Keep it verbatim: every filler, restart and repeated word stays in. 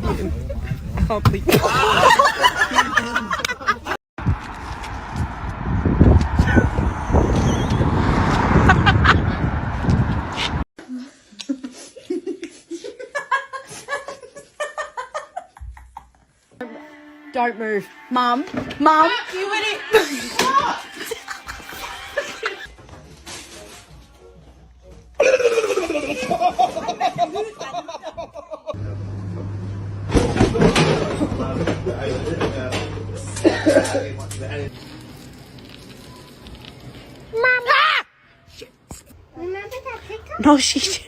I can't sleep. Don't move. Mom. Mom. You idiot. No, she.